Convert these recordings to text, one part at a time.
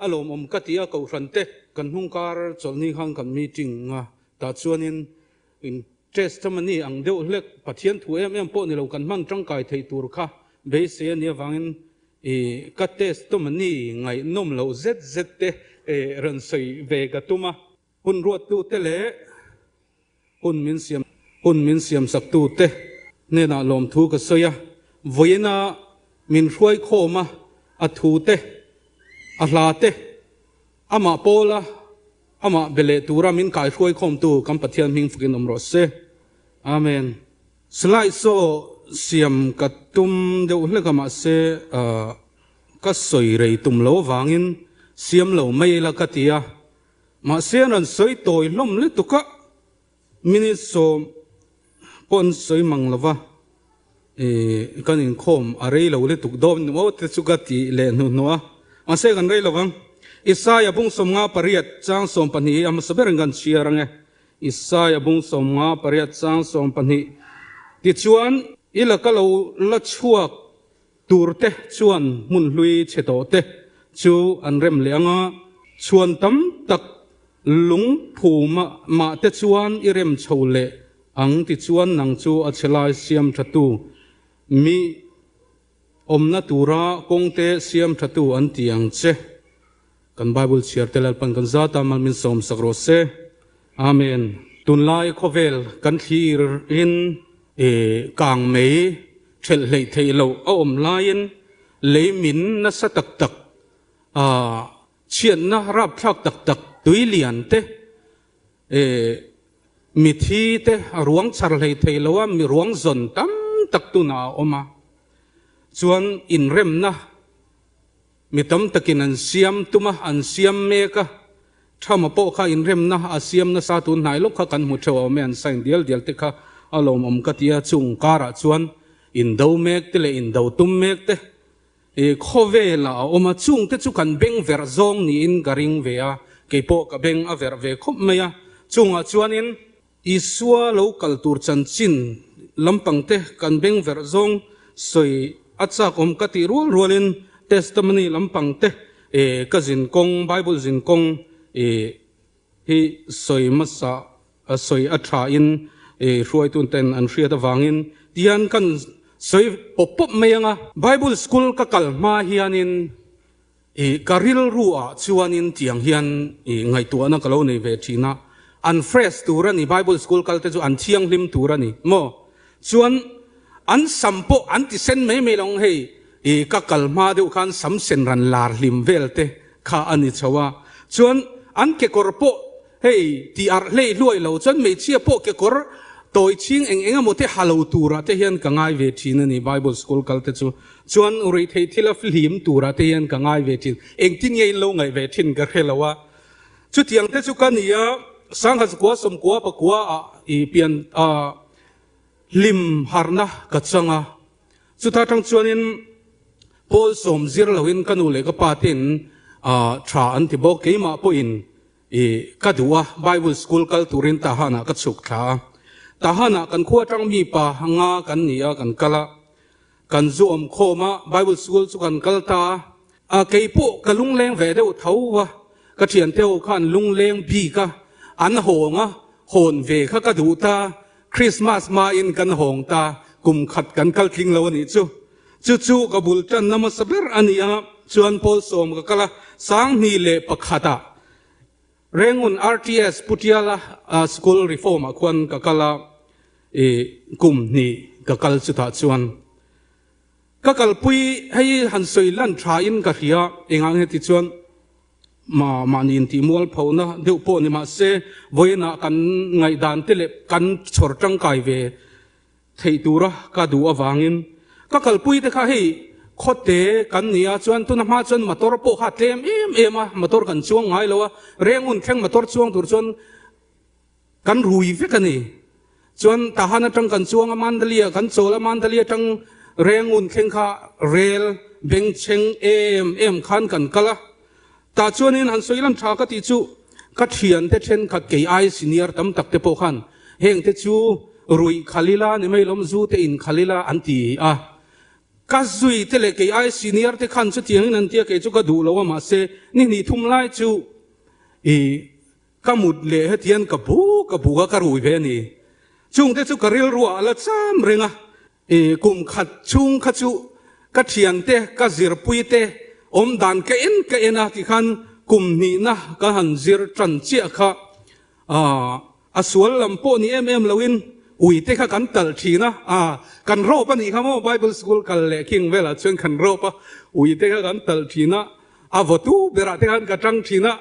A lawmawm ka ti a, Kohhran te kan hnungkar chawlhni khan kan meeting a, tah chuanin in testimony ang deuh hlek Pathian thu em em pawh ni lo kan hman tangkai theih tur kha beisei a nih avangin i ka testimony ngaihnawm loh zet zet te rawn sawi ve ka tum a. Hun ruattute leh hun min siam hun min siamsaktute hnenah lawmthu ka sawi a, vawiina min hruai khawm a, a thute, a hlate, amah pawla amah be leh tura min kaihruai khawmtu kan Pathian hming fakin awm rawh se. Amen. Slide show siam ka tum deuh hlek a mahse ka sawi rei tum lo avangin siam lo mai ila ka ti a. Mahse an rawn sawi tawi hlawm lutuk a, minute sawm pawh an sawi mang lo va, ih kan inkhawm a rei lo lutuk dawn ni maw te chu ka ti leh hnuhnawh a, mahse kan rei lo vang. Isaia bung 58 chang 12 hi a hmasa berin kan chhiar ang e. Isaia bung 58 chang 12 Tichuan, i laka lo la chhuak Turte chuan hmun hlui chhe tawhte chu an rem leh ang a, chhuan tam tak lung phum mah te chuan i rem chho leh ang tichuan nang chu a chhe lai siam thatu mi awmna tura kawngte siam thatu an ti ang che. Kan Bible chhiar te Lalpan kan zat a mal min sawm sak rawh se. Amen. Tunlai khawvel kan thlir in kang mei Ṭhelh hleih theih loh a awm laiin lei min nasa tak tak a chhiatna rapthlak tak tak tui lian te mithi te a ruang chhar hlei thei lo a mi ruang zawn tam tak tunah a awm a chuan inremna Mi tam takin an siam tum a, an siam mek a, Trump-a pawh kha inremna a siam nasa tun hnai lawk kha kan hmu theuh a awm e, an sign dial dial te kha a lawmawm ka ti a, chung karah chuan indo mek te leh indo tum mek te i khawvelah a awm a, chung te chu kan beng verh zawng niin ka ring ve a, kei pawh ka beng a verh ve khawp mai a, chungah chuanin Isua lo kal tur chanchin lampang te kan beng verh zawng sawi a chak awm ka tih rual rualin testimony lampang te ka zin kawng Bible zin kawng hi sawi hmasa sawi a tha in hruaitun ten an hriat avangin tihian kan sawi pawp pawp mai anga Bible school ka kal hma hianin I ka rilru ah chuanin tiang hian i ngaihtuahna ka lo nei ve thin a, an fresh tur a ni, Bible school kal te chu an thianghlim tur a ni maw? Chuan an sam pawh an ti sen mai mai lo ang hei, i ka kal hma deuh khan sam sen ran lar hlim vel te kha a ni chho a, chuan an kekawr pawh hei ti arh hlei hluai lo, chuan hmeichhia pawh kekawr tawi chhing eng eng emaw te ha lo turah te hian ka ngai ve thin a ni Bible school kal te chu. Chuan ruihtheih thil a fihlim turah te hian ka ngai ve thin. Engtin nge in lo ngaih ve thin ka hre lo a. Chutiang te chu ka ni a, Sangha zakua sawmkua pakua ah i pian ah hlim harna ka chang a. Chuta tang chuanin Paul sawm zir loin ka nu leh ka pa te'n tha an ti bawk. Keimah pawhin I ka duh a, Bible school kal turin Tahan-ah ka chhuk thla a. Tahan-ah kan khua atang mi pa nga kan ni a, kan kal a. Kan zu awm khawm a, Bible school chu kan kal ta a. A kei pawh ka lungleng ve deuh tho a, ka thiante ho khan lungleng bik a, an hawng a, hawn ve kha ka duh ta. Christmas hmain kan hawng ta, kum khat kan kal tling lo a nih chu. Chu chu ka bul tanna hmasa ber a ni a, chuan Paul sawm ka kal a, 2001 ah Rengun RTS Putiala School Reform ah khuan ka kal a, i kum hnih ka kal chutah chuan ka kalpui hei han sawi lan tha in ka hria, engah nge ti chuan ma mahni intih mualphona deuh pawh ni mahse vawiinah kan ngaihdan te leh kan chhawr tangkai ve Theih tura ka duh avangin ka kalpui te kha hei khawte kan ni a, chuan tuna hma chuan motor pawh kha a tlem em em a, motor kan chuang ngai lo a, Rengun thleng motor chuang tur chuan kan rui vek a ni. Chuan Tahan atang kan chuang a, Mandali ah kan chawl a, Mandali atang Rengun thleng kha rel bengchheng em em khan kan kal a, tah chuanin han sawi lam tha ka tih chu ka thiante thenkhat kei ai senior tam tak te pawh khan heng te chu ruih khalila ni mai lawm zu te in khalila an ti a. Ka zui te leh kei ai senior te khan chutiangin an tia kei chu ka duh lo a mahse ni hnih thum lai chu i ka mut leh hetian ka bu ka buk a ka rui ve a ni. Chungte chu ka rilruah a la cham reng a, i kum khat chhung kha chu ka thiante ka zirpui te awm dan ka en ka en a tikhan kum hnihna ka han zir tan chiah kha A sual lam pawh ni em em loin ui te kha kan talh thin a, a kan rawp a nih kha maw Bible school kal leh king velah chuan kan rawp a, ui te kha kan talh thin a, a vawtu berah te khan ka tang thin a,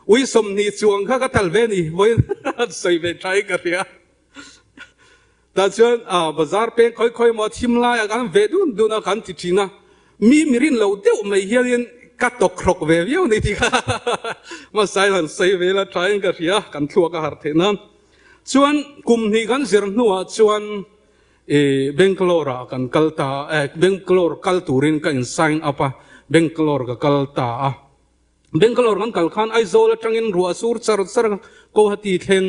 ui 20 chuang kha ka talh ve a ni, vawiin an sawi ve tha in ka hria. Tah chuan bazar peng khawi khawi emaw thim laiah kan ve dun dun a kan ti thin a, mi mirin lo deuh mai hianin ka tawkrawk ve viau ni tih kha hmasa in han sawi ve la tha in ka hria, kan thluak a harh theih nan. Chuan kum hnih kan zir hnuah chuan Bangalore ah kan kal ta a, Bangalore kal turin ka in sign up a, Bangalore ka kal ta a. Bangalore kan kal khan Aizawl atangin ruah sur char char Guwahati thleng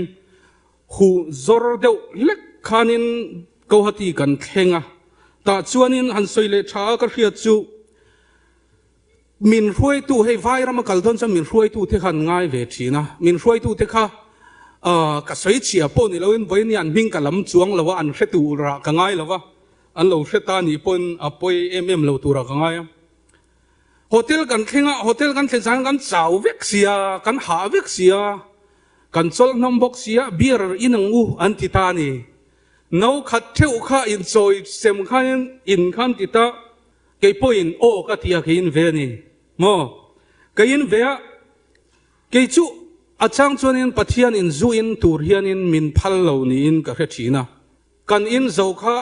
Huh zawr deuh hlek khanin Guwahati kan thleng a, tah chuanin han sawi leh tha a ka hriat chu min hruaitu hei vai rama kal dawn chuan min hruaitu te kha an ngai ve thin a, min hruaitu te kha ka sawi chhia pawh ni loin vawiin an hming ka lam chuang lo a, an hre turah ka ngai lo va, an lo hre ta nih pawhin a pawi em em lo turah ka ngai a. Hotel kan thleng a, hotel kan thlen zan kan chau vek sia, kan hah vek sia. Kan chawlhnawm bawk sia beer in ang u an ti ta a ni. No khat theuh kha in chawi sem khan in khan ti ta, kei pawhin aw ka ti a kei in ve a ni maw? Kei in ve a, kei chu a chang chuanin Pathian in zu in tur hianin min phal lo niin ka hre thin a. Kan in zo kha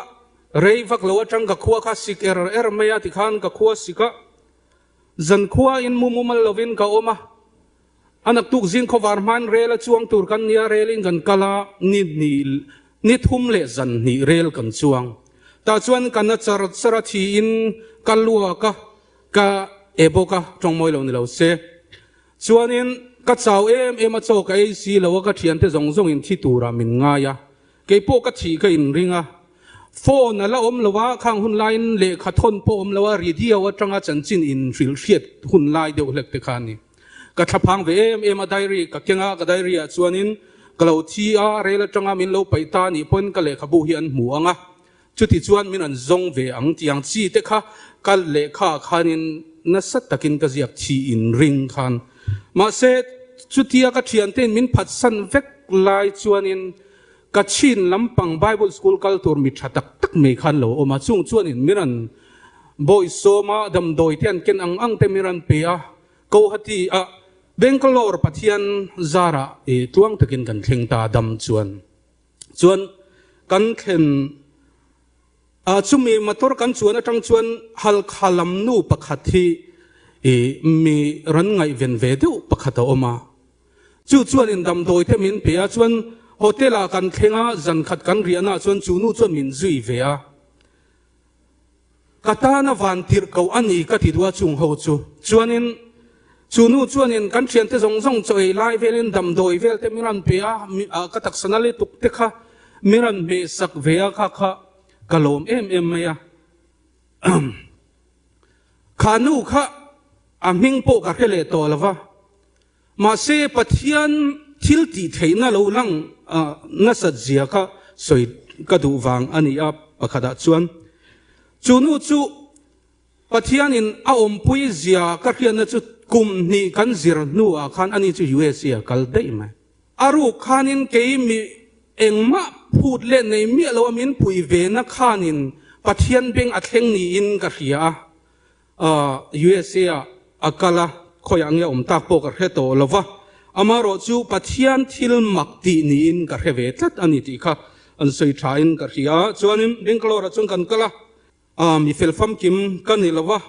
rei vak lo atang ka khua kha sik er er mai a tikhan ka khua sik a, zan khua in mu mumal lovin ka awm a. A naktuk zing khawvar hmain rel a chuang tur kan nia, rel in kan kal a, ni hnih, ni thum leh zan hnih rel kan chuang. Tah chuan ka na char char a, thi in ka luak a, ka e bawk a, tawng mawi lo ni lo se. Chuanin ka chau em em a, chaw ka ei si lo a, ka thiante zawng zawng in thi turah min ngai a, kei pawh ka thih ka inring a. Phone a la awm lo a, khang hun laiin lehkha thawn pawh awm lo a, radio atanga chanchin inhrilh hriat hun lai deuh hlek te kha a ni. Ka thlaphang ve em em a, diary ka keng a, ka diary ah chuanin ka lo thi a, rel atanga min lo paih ta nih pawhin ka lehkhabu hi an hmu ang a, chuti chuan min rawn zawng ve ang tih ang chi te kha ka lehkha ah khanin nasa takin ka ziak thi in ring khan. Mahse, chutia ka thiantein min phatsan vek lai chuanin ka chin lampang Bible school kal tur mi tha tak tak mai khan lo awm a, chung chuanin min rawn bawisawm a, damdawi te an ken ang ang te min rawn pe a, Guwahati ah Bangalore Pathian zarah i tluang takin kan thleng ta dam chuan chuan kan thlen a chumi motor kan chuan atang chuan Halkha lam nu pakhat hi i mi ran ngaihven ve deuh pakhat a awm a chu chuan in damdawi te min pe a chuan hotel ah kan thleng a zan khat kan riahna ah chuan chu nu chuan min zui ve a. Ka tana van tirh ko a ni ka ti duh a chung ho chu. Chuanin chu nu chuanin kan thiante zawng zawng chaw ei lai velin damdawi vel te min rawn pe a, ka taksa na lutuk te kha min rawn hmeh sak ve a kha kha ka lawm em em mai a. Kha nu kha a hming pawh ka hre leh tawh lo va. Mahse Pathian thil tih theihna lo lang nasat zia kha sawi ka duh vang a ni a, pakhatah chuan chu nu chu Pathianin a awmpui zia ka hriatna chu kum hnih kan zir hnuah khan ani chu USA a kal daih mai. A ruk khanin kei mi engmah phut leh nei miah lo a min pui ve na khanin Pathian beng a thleng niin ka hria a. USA ah a kal a, khawiah nge awm tak pawh ka hre tawh lo va, amaherawh chu Pathian thil mak tih niin ka hre ve tlat a ni tih kha an sawi tha in ka hria a. Chuanin Bangalore ah chuan kan kal a, mi fel famkim ka ni lo va,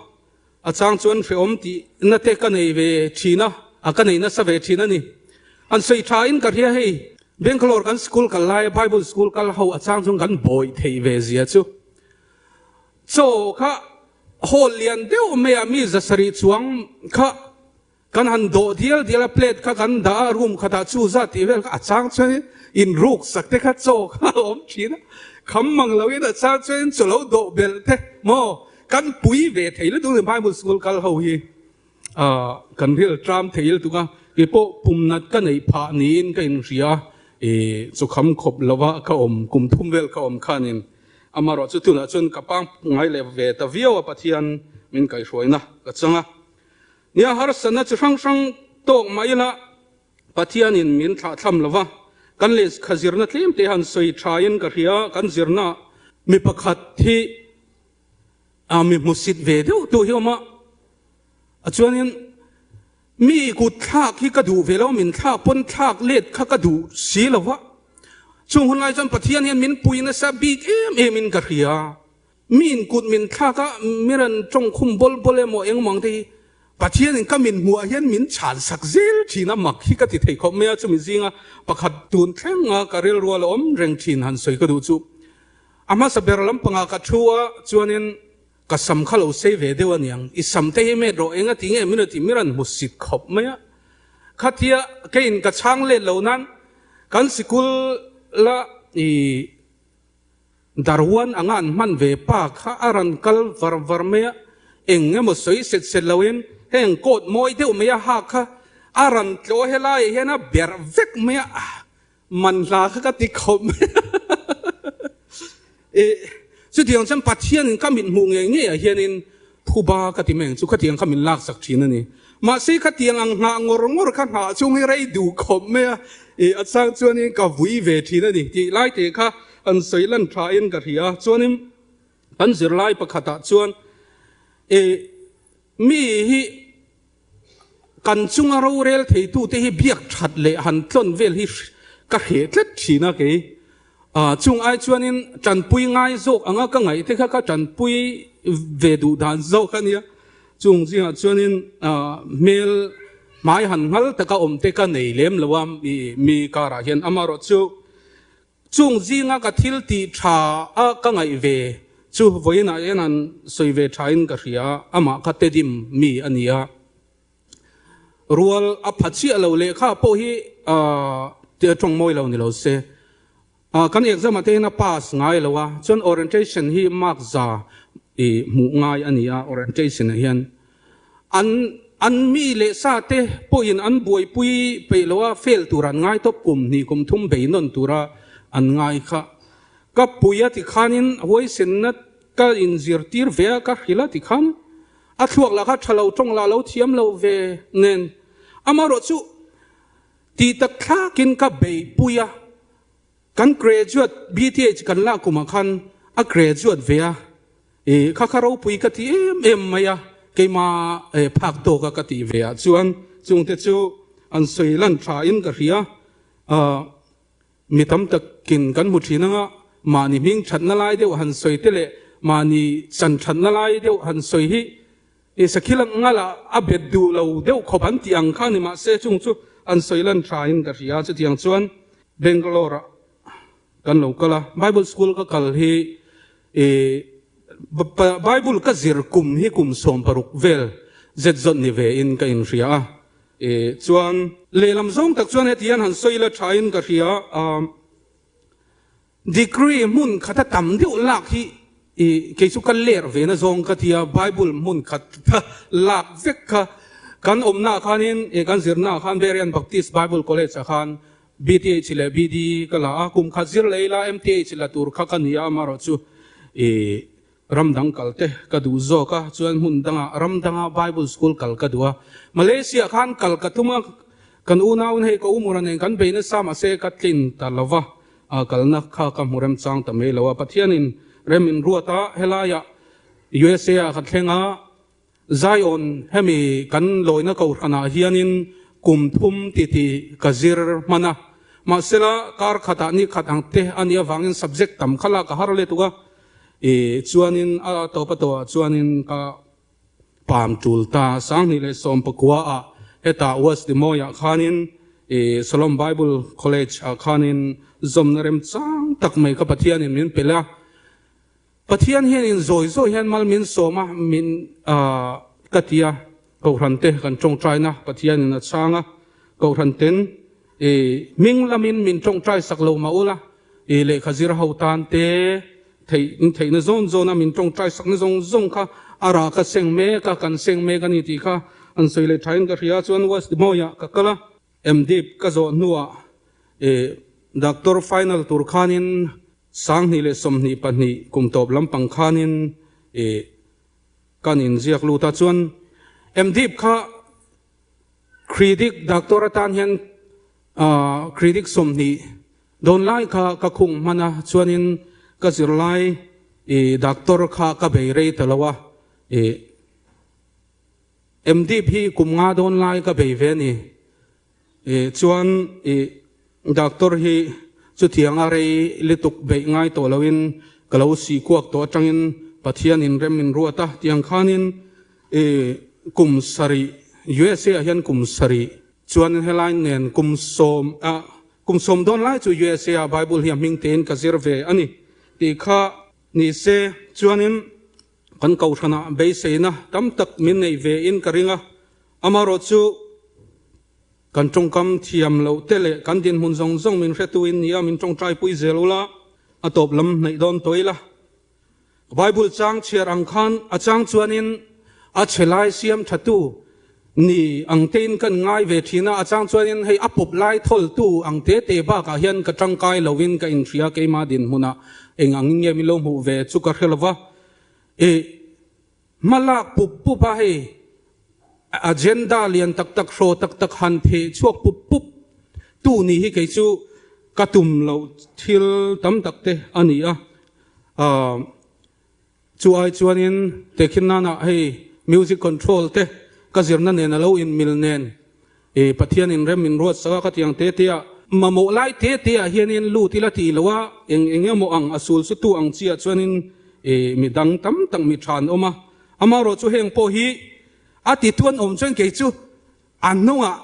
a chang chuan hrehawm tihna te ka nei ve thin a, a ka nei nasa ve thin a ni. An sawi tha in ka hria hei, Bangalore kan school kal laia Bible school kal ho a chang chuan kan bawih theih ve zia chu. Chaw kha hall lian deuh mai a mi 700 chuang kha kan han dawh dial dial a, plate kha kan dah a, room khatah chu zat tih vel kha a chang chuan in ruk sak te kha chaw kha a awm thin a, kham mang loin a chang chuan chaw lo dawh belh te maw. Kan pui ve thei lutuk a ni Bible school kal ho hi kan ril tram thei lutuk a, keipawh pumnat ka neih phah niin ka inhria a, chu kham khawp lova ka awm kum thum vel ka awm khanin amaherawh chu tunah chuan ka pang ngai leh ve ta viau a Pathian min kaihhruaina ka chang a. Nia harsatna chi hrang hrang tawk mah ila Pathianin min thlahthlam lo va, kan lehkha zirna tlem te han sawi thain ka hria, kan zirna mi pakhat hi mi hmusit ve deuh tu hi awm a, a chuanin mi kut thlak hi ka duh ve lo, min thlak pawn thlak let kha ka duh si lo va, chung hun lai chuan Pathian hian min pui nasa bik em em in ka hria. Miin kut min thlak a, mi rawn tawng khum bawl bawl emaw engmaw ang te hi Pathianin ka min hmuh ah hian min chhan sak zel thin a, mak hi ka ti thei khawp mai a, chumi zinga pakhat tun thleng a ka rilrual a awm reng thin han sawi ka duh chu a hmasa ber lampangah ka thu a, chuanin ka sam kha lo sei ve deuh aniang, i sam te hi met rawh enga ti nge min rawn ti, mi rawn hmu sit khawp mai a, khatia keiin ka chhang let lo nan kan sikul la i. Darwan anga an hman ve pa kha a rawn kal var var mai a, eng emaw sawi set set loin heng coat mawi deuh mai a hak kha a rawn tlawh helaiah hian a berh vek mai a, man hla kha ka ti khawp mai a. Ih, chutiang chuan Pathianin ka mit hmuh ngei ngeiah hianin phuba ka ti mai ang chu, khatiang kha min laksak thin a ni. Mahse khatiang ang nghah ngawr ngawr kha nghah chung hi rei duh khawp mai a, ih a chang chuanin ka vui ve thin a ni tih lai te kha an sawi lan tha in ka hria. Chuanin kan zirlai pakhatah chuan ih mi hi kan chunga rorel theitute hi biak that leh han tlawn vel hi ka hreh tlat thin a kei. Chung ai chuanin tanpui ngai zawk anga ka ngaih te kha ka tanpui ve duh dan zawk a nia. Chung zingah chuanin hmel hmai han nghal taka awm te ka nei lem lo a mi karah hian amaherawh chu chung zinga ka thil tih tha a ka ngaih ve chu vawiinah hian han sawi ve thain ka hria amah kha tedim mi a ni a. Rual a pha chiah lo lehkha pawh hi tawng mawi lo ni lo se. Kan exam ah te hian a pass ngai lo a, chuan orientation hi mark za i hmuh ngai a ni a, orientation ah hian an an mi leh sa te pawhin an buaipui peih lo a, fail tur an ngai tawp kum hnih kum thum bei nawn tura an ngai kha. Ka pui a tikhanin huaisenna ka inzirtir ve a, ka hrilh a tikhan A thluak lah kha tha lo tawng lah lo thiam lo ve nen amaherawh chu tih tak thlakin ka beipui a, kan graduate BTH kan lak kumah khan a graduate ve a, ih kha kha ropui ka ti em em mai a, keima phak tawka ka tih ve ah chuan chungte chu an sawi lan tha in ka hria. Mi tam takin kan hmu thin anga mahni hming thatna lai deuh han sawi te leh mahni chan thatna lai deuh han sawi hi i sakhil ngala a bet duh lo deuh khawp an tih ang kha ni mahse chung chu an sawi lan tha in ka hria chutiang chuan Bangalore ah kan lo kal a Bible school ka kal hi i Bible ka zir kum hi kum 16 vel zet zawt ni ve in ka inhria a. E chuan lehlam zawng tak chuan heti hian han sawi la thain ka hria a, degree hmun khata tam deuh lak hi i kei chu ka ler ve na zawng ka ti a, Bible hmun khat lak vek kha kan awmna ah khanin e kan zirna ah khan Berean Baptist Bible College ah khan BTH leh BD ka la a, kum khat zir leh ila MTH la tur kha ka ni a, amaherawh chu i Ram dang kal te ka duh zawk a, chuan hmun dangah ram danga Bible school kal ka duh a. Malaysia khan kal ka tum a, kan unauin hei ka umura nen kan bei nasa mahse ka tlin ta lo va, kalna kha ka hmu remchang ta mai lo a. Pathianin rem in ruat a, helaiah USA ah ka thleng a, Zion hemi kan lawina kohhranah hianin kum thum titi ka zir hman a, mahsela kar khatah ni khat ang te a nih avangin subject tam kha lak a har let uk a, ih chuanin a tawp a tawhah chuanin ka pam tul ta 2019 ah hetah West Dimoiah khanin ih Shalom Bible College ah khanin zawmna remchang tak mai kha Pathianin min pe la. Pathian hian in zawi zawi hian mal min sawm a, min ka ti a, Kohhran te kan tawngtaina Pathian in a chhang a, Kohhran ten i hming lamin min tawngtai sak lo mah ula, i lehkha zir ho tan te, Theih theihna zawn zawn a min tawngtai sakna zawng zawng kha a rah ka seng mek a, kan seng mek a ni tih kha an sawi leh thain ka hria. Chuan West Mawiah ka kal a, MDip ka zawh hnuah ih Doctor final tur khanin 2022 kum tawp lampang khanin ih kan inziak lut a. Chuan MDip kha Critic Doctor atan hian Critic 20 dawn lai kha ka khung hman a, chuanin ka zirlai i Doctor kha ka bei rei ta lo a, i MDip hi kum nga dawn lai ka bei ve a ni. I chuan i Doctor hi chutianga rei lituk beih ngai tawh loin ka lo si kuak tawh atangin Pathian in rem min ruat a, tiang khanin i kum sarih USA ah hian kum sarih chuan helai nen kum sawm a kum sawm dawn lai chu USA ah Bible hi a hming tein ka zir ve a ni tih kha ni se chuanin kan kohhranah beiseina tam tak min nei ve in ka ring a, amaherawh chu Kan tawngkam thiam loh te leh kan dinhmun zawng zawng min hretuin nia min tawngtai pui zel ula, a tawp lam hnaih dawn tawh ila. Bible chang chhiar ang khan a chang chuanin a chhe lai siam thatu ni ang tein kan ngai ve thin a, a chang chuanin hei a pawp lai thawltu ang te te bakah hian ka tangkai loin ka inhria keima dinhmunah eng angin nge min lo hmuh ve chu ka hre lova. Ih. Hmalak pup pup a hei agenda lian tak tak hraw tak tak han theh chhuak pup pup tu nih hi kei chu ka tum loh thil tam tak te a ni a. Aah chu ai chuanin tehkhin nanah hei music control te ka zirna nen a lo inmil nen ih Pathian in rem min ruat sak a ka ti ang te te a. Mamawh lai te te ah hianin lut ila tih loh a eng eng emaw ang a sul su tu ang chi ah chuanin ih mi dang tam tak mi tha an awm a. Amaherawh chu heng pawh hi a ti tu an awm chuan kei chu a hnungah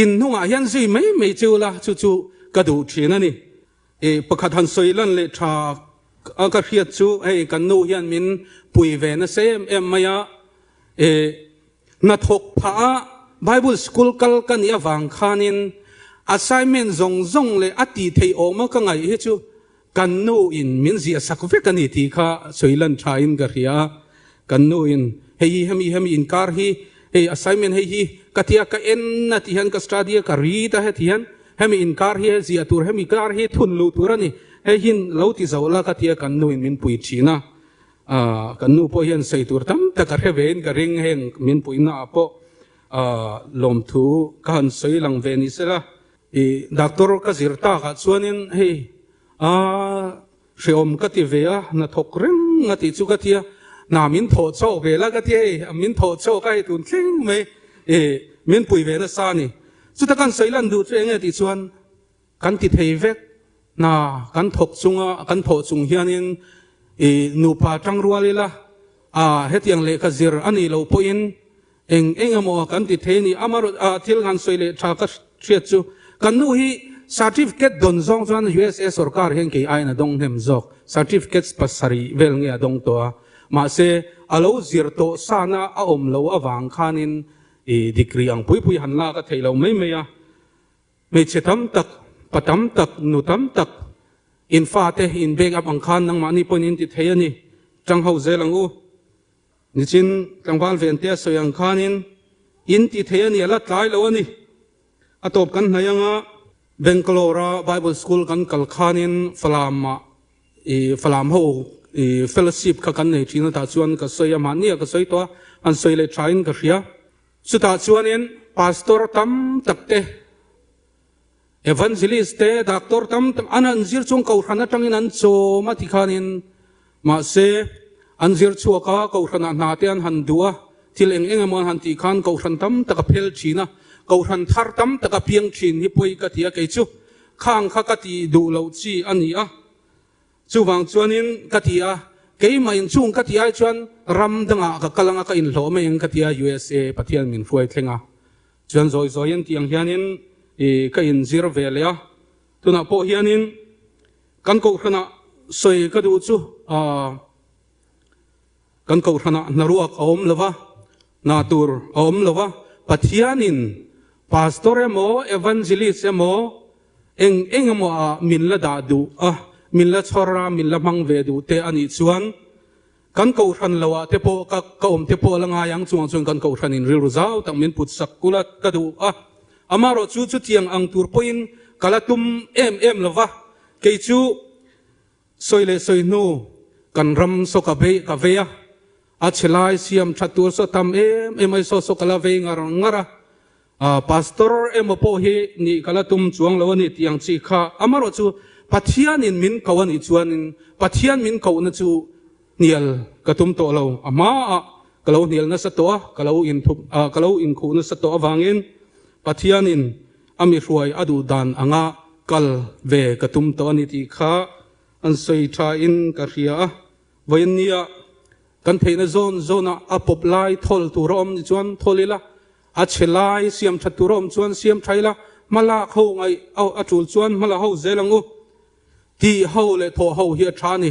in hnungah hian zui mai mai cheu la chu chu ka duh thin a ni. Ih pakhat han sawi lan leh tha a ka hriat chu hei kan nu hian min pui ve nasa em em mai a ih Hnathawk phah a Bible school kal ka nih avang khanin assignment zawng zawng leh a tih theih awma ka ngaih hi chu kan nu in min ziah sak vek a ni tih kha sawi lan tha in ka hria a. Kan nu in hei hi hemi hemi inkar hi hei assignment hei hi ka tia ka en a tih hian ka study a ka read a heti hian hemi inkar hi ziah tur hemi kar hi thun luh tur a ni hei hin lo ti zo la ka tia kan nu in min pui thin a. Aaa kan nu pawh hian sawi tur tam tak a hre vein ka ring heng min puihna ah pawh aaa lawmthu ka han sawi lang ve ni sela ih doctor ka zir tak ah chuanin hei aaa hreawm ka ti ve a hnathawk reng a tih chu ka ti a hna min thawh chawk ve la ka ti hei min thawh chawk a hei tun thleng mai ih min pui ve nasa a ni chuta kan sawi lan duh chu enge tih chuan Kan ti thei vek. Hna kan thawk chunga kan thawh chung hianin i nupa tangrual ila a hetiang lehkha zir a nih loh pawhin eng eng emaw kan ti thei a ni. Amaherawh a thil han sawi leh tha ka hriat chu kan nu hi certificate dawn zawng chuan USA sorkar hian kei aiin a dawng hnem zawk. Certificates pasarih vel nge a dawng tawh a. Mahse a lo zir tawh sana a awm loh avang khanin i degree ang pui pui han lak a theih loh mai mai a. Hmeichhe tam tak, pa tam tak, nu tam tak in fate in back up ang khan nangmahni pawhin in ti thei a ni. Tang ho zel ang u. Nichin tlangval vente a sawi ang khanin in ti thei a ni, a la tlai lo a ni. A tawp kan hnaih anga Bangalore-a Bible School kan kal khanin Falam-ah i Falam ho i fellowship kha kan nei thin a, tah chuan ka sawi a, mahnia ka sawi tawh a, an sawi leh thain ka hria. Chutah chuanin pastor tam tak te, evangelist te, doctor tam tak an han zir chung kohhran atangin an chawm a tikhanin mahse an zir chhuak a, kohhranah hna te an han duh a, thil eng eng emaw an han tih khan kohhran tam tak a phel thin a, kohhran thar tam tak a piang thin hi pawi ka ti a, kei chu khang kha ka tih duh loh chi a ni a. Chuvang chuanin ka ti a, keimah inchhung ka tih ai chuan ram dangah ka kal anga ka inhlawh mai ang ka ti a, USA Pathian min hruai thleng a. Chuan zawi zawiin tih ang hianin i ka inzir ve leh a, tunah pawh hianin kan kohhranah sawi ka duh chu aah kan kohhranah hnaruak a awm lo va, hna tur a awm lo va, Pathianin Pastor emaw Evangelist emaw Eng eng emaw ah min la dah duh a, min la chhawr a, min la hmang ve duh te a nih chuan kan kohhran lo ah te pawh ka ka awm te pawh a la ngai ang chungah chuan kan kohhran in rilru zau tak min put sak kul a ka duh a. Amaherawh chu chutiang ang tur pawhin ka la tum em em lo va, kei chu Sawi leh sawi hnu kan ram saw ka vei ka vei a, a chhe lai siam tha tur saw tam em em ai saw saw ka la vei ngar ngar a, ah pastor emaw pawh hi nih ka la tum chuang lo a ni tih ang chi kha amarawh chu Pathianin min ko a nih chuanin Pathian min kohna chu hnial ka tum tawh lo, a hmaah ka lo hnial nasa tawh a, ka lo inthup ah ka lo inkhuh nasa tawh avangin Pathianin a mi hruai a duh dan anga kal ve ka tum tawh a ni tih kha an sawi tha in ka hria a. Vawiin nia kan theihna zawn zawnah a pawp lai thawl tur a awm ni chuan thawl ila, a chhe lai siam that tur a awm chuan siam tha ila, hma lak ho ngaih a tul chuan hma la ho zel ang u. Tih ho leh thawh ho hi a tha a ni.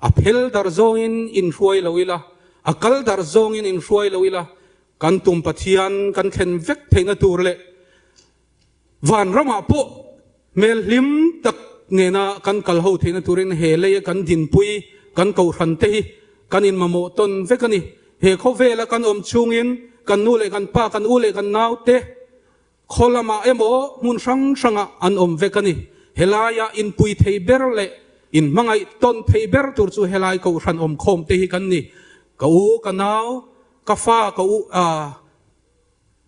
A phel darh zawngin inhruai lo ila, a kal darh zawngin inhruai lo ila, Kan tum Pathian kan thlen vek theihna tur leh vanramah pawh hmel hlim tak nena kan kal ho theihna turin he leia kan dinpui kan kohhran te hi kan inmamawh tawn vek a ni. He khawvela kan awm chhungin kan nu leh kan pa, kan u leh kan nau te khaw lamah emaw hmun hrang hrangah an awm vek a ni. Helaia inpui thei ber leh inhmangaih tawn thei ber tur chu helai kohhran awmkhawm te hi kan ni. Ka u, ka nau, Ka fa ka u a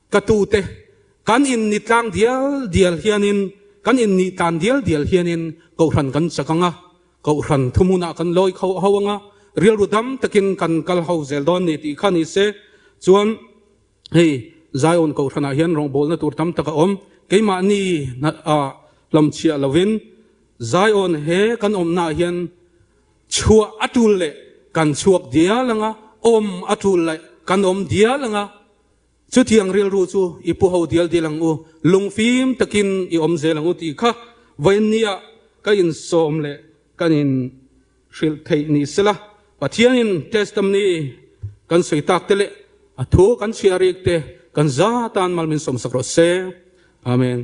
ka tu te kan in ni tlang dial dial hianin kan in nih tlan dial dial hianin kohhran kan chak ang a, kohhran thuhmunah kan lawi kho ho ang a, rilru dam takin kan kal ho zel dawn ni tih kha ni se chuan hei Zion kohhranah hian rawngbawlna tur tam tak a awm. Keimahni hlamchhiah lovin Zion he kan awmnaah hian Chhuah a tul leh kan chhuak dial ang a, awm a tul leh kan awm dial ang a, chutiang rilru chu i pu ho dial dial ang u, lungfim takin i awm zel ang u tih kha vawiinnia ka insawm leh kan inhrilh theih ni sela, Pathianin testimony kan sawi tak te leh a thu kan chhiar rik te kan za tan mal min sawmsak rawh se. Amen.